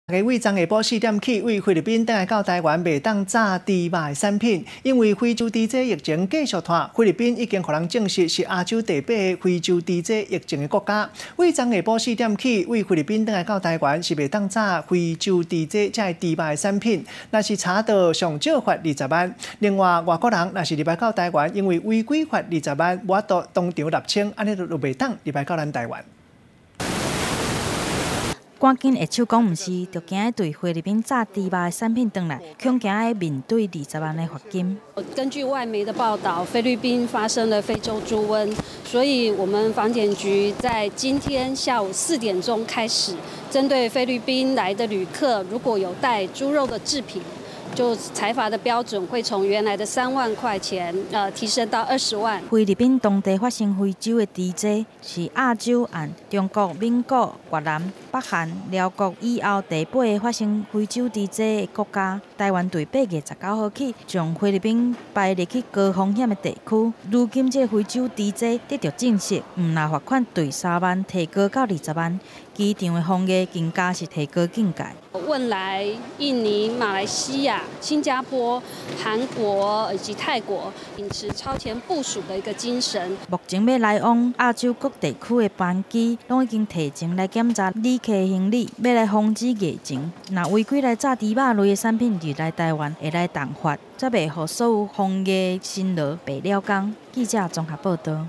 為昨下晡4點起，對菲律賓轉來到台灣袂當炸豬肉的產品，因為非洲豬瘟疫情繼續拖，菲律賓已經予人證實是亞洲第八个非洲豬瘟疫情的國家。為昨下晡四點起，對菲律賓轉來到台灣是袂當炸非洲豬瘟這个豬肉的產品，若是查到上少罰二十萬。另外，外國人若是入來到台灣，因為違規罰二十萬，無法度當場納清，按呢就袂當入來到咱台灣。趕緊下手講毋是，就驚愛對菲律賓炸豬肉的產品轉來，恐驚愛面對二十萬的罰金。根據外媒的報道，菲律賓發生了非洲豬瘟，所以我們防檢局在今天下午4點鐘開始，針對菲律賓來的旅客，如果有帶豬肉的製品，就裁罰的標準會從原來的3萬塊錢，提升到20萬。菲律賓當地發生非洲的豬災，是亞洲按中國、緬國、越南、北韓、寮國以後第八个發生非洲豬災的國家。台灣對8月19號起，將菲律賓排列去高風險的地區。如今這个非洲豬災得著證實，毋但罰款對3萬提高到二十萬，機場的防疫更加是提高警戒。汶萊、印尼、馬來西亞、新加坡、韓國以及泰國，秉持超前部署的一個精神。目前欲來往亞洲各地區的班機，攏已經提前來檢查旅客行李，欲來防止疫情。若違規來炸豬肉類的產品入來台灣，會來重罰，才袂予所有防疫辛勞白了工。記者綜合報道。